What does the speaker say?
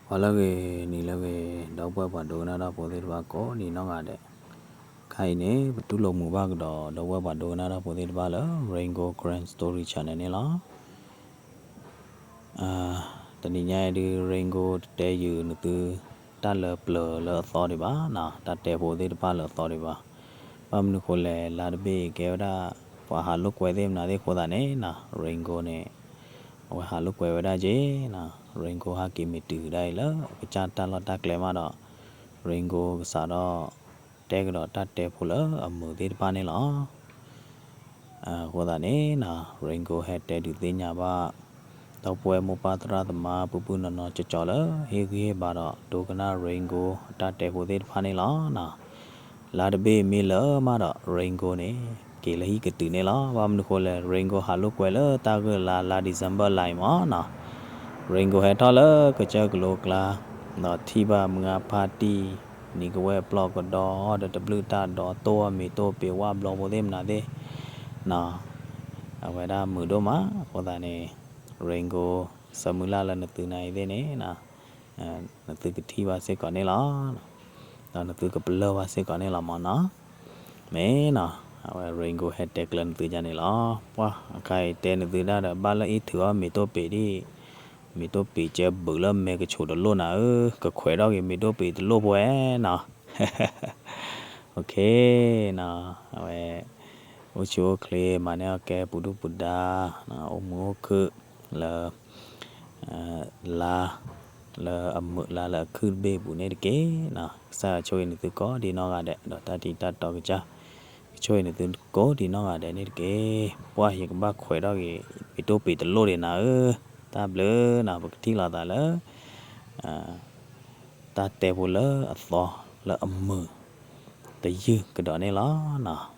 ဂီၤလၢအဂ့ၤ နံၤလၢအဂ့ၤ ဒီပုၢ်ဝဲၢ်ပှၤဒိကနၣ်တၢ်ဖိသ့ၣ်တဖၣ်ကိးဒံးနီၢ်ဂၤဒဲး, ခဲအံၤန့ၣ် ပတူၢ်လိာ်မုာ်ဘၣ်ကဒီး ဒီပုၢ်ဝဲၢ်ပှၤဒိကနၣ်တၢ်ဖိသ့ၣ်တဖၣ်လၢ Rain Gold Karen Story Channel န့ၣ်လီၤ. တနံၤညါအံၤဒုး Rain Gold တတဲယုာ်နသု တၢ်လၢပျၢၤလၢအသီဒံးဘၣ်နီၤ, တၢ်တဲဖိသ့ၣ်တဖၣ်လၢအသီဒံးဘၣ်. ဘၣ်မနုၤဃိလဲၣ် လါတဘ့ၣ်အံၤကဲဝဲဒၣ် ပှၤဟးလိာ်ကွဲသ့ၣ်မနုၤသ့ၣ်အဃိသတးန့ၣ်နီၤ Rain Gold န့ၣ် အဝဲဟးလိာ်ကွဲဝဲဒၣ်က့ၤနီၤ, Rain Gold ဟဲက့ၤမ့ၢ်တုၤဒၣ်အံၤလၢ ကစၢ်တၢ်လီၢ်တၢ်ကျဲမးဒီး Rain Gold ကစးထီၣ် တဲကဒီးတၢ်တဲဖိလၢအမုာ်သ့ၣ်တဖၣ်န့ၣ်လီၤ. အဃိသတးန့ၣ်နီၤ Rain Gold ဟဲတဲဒုးသ့ၣ်ညါဘၣ် ဒီပုၢ်ဝဲၢ်မိၢ်ပၢ်သရၣ်သမါ ပုၢ်ပုၢ်နီၢ်နီၢ်ကၠီကၠီလၢ ဟ့ၣ်ဂံၢ်ဟ့ၣ်ဘါဒီး ဒိကနၣ် Rain Gold အတၢ်တဲဖိသ့ၣ်တဖၣ်န့ၣ်လီၤနီၤ. လါတဘ့ၣ်မ့ၢ်လၢာ်မးဒီး Rain Gold န့ၣ် က့ၤလၢဟံၣ်ကတုၤန့ၣ်လီၤ. ဘၣ်မနုၤဃိလဲၣ် Rain Gold ဟးလိာ်ကွဲလၢတၢ်ဂိၢ်လါ လါ December လါအံၤမးနီၤ Rain Gold ဟဲထီၣ်လၢကစၢၢ်ကလိကျါ ဒီးထံၣ်ဘၣ်မုၢ်ဂၢ်ဖါတံၢ် နံၤကဝဲၢ်ပျီၢ်ကဒီး ဒီးတဘျုးတၢ်ဒီး တိၢ်အီၣ်မ့ၤတိၢ်ပ့ၤဝၣ်ဘျီဖိသ့ၣ်မနုၤသ့ၣ်နီၤ အဝဲဒၣ်မုာ်ဒိၣ်မး. အဃိသတးန့ၣ် Rain Gold ဆၢမုၢ်လၢ်လၢနသုနၤအံၤသ့ၣ်န့ၣ် နသုကထံၣ်ဘၣ်စ့ၢ်ကီးန့ၣ်လီၤ. ဒီးနသုကပလၢၢ်ဘၣ်စ့ၢ်ကီးန့ၣ်လီၤမးနီၤ. မ့ၢ်နီၤ အဝဲ Rain Gold ဟဲတဲကျၢၤနသုဒ်န့ၣ်လီၤ. ပှၢ် အခါအံၤတဲနသုဒၣ်ဒီး ဘၣ်လၢအံၤထုးအီၣ်မ့ၤတိၢ်ပ့ၤဒ် မ့ၤတိၢ်ပ့ၤကဲဘုးလၢမဲကဆိးတလိၣ်နၤဧၢ, ကခွဲးထီၣ်က့ၤမ့ၤတိၢ်ပ့ၤတလိၣ်ဖိဝဲနီၤ. အဝဲ အိၣ်ဆူၣ်အိၣ်ချ့ မၤန့ၢ်အီၣ်ကဲပူၤဒုၣ်ပူၤဒါ အိၣ်မုာ်အိၣ်ခုၣ်လၢ လါ လၢအမုာ်လါလၢအခုၣ်တဘ့ၣ်အပူၤန့ၣ်တက့ၢ်နီၤ. ကစၢ်ယွၤဆိၣ်ဂ့ၤနသုကိးဒံးနီၢ်ဂၤဒဲး ဒီးတၢ်ထံးတၢ်တီကစၢ် ကဆိၣ်ဂ့ၤနသုကိးဒံးနီၢ်ဂၤဒဲးန့ၣ်တက့ၢ်. ပှၢ် ယကဘၣ်ခွဲးထီၣ်က့ၤ မ့ၤတိၢ်ပ့ၤတလိၣ်ဒံးနၤဧၢ, တၢ်ဘျုးနီၤ. ပကထံၣ်လိာ်သးလၢ တၢ်တဲဖိလၢအသီလၢအမုာ် တယုၢ်ကဒီးန့ၣ်လီၤနီၤ.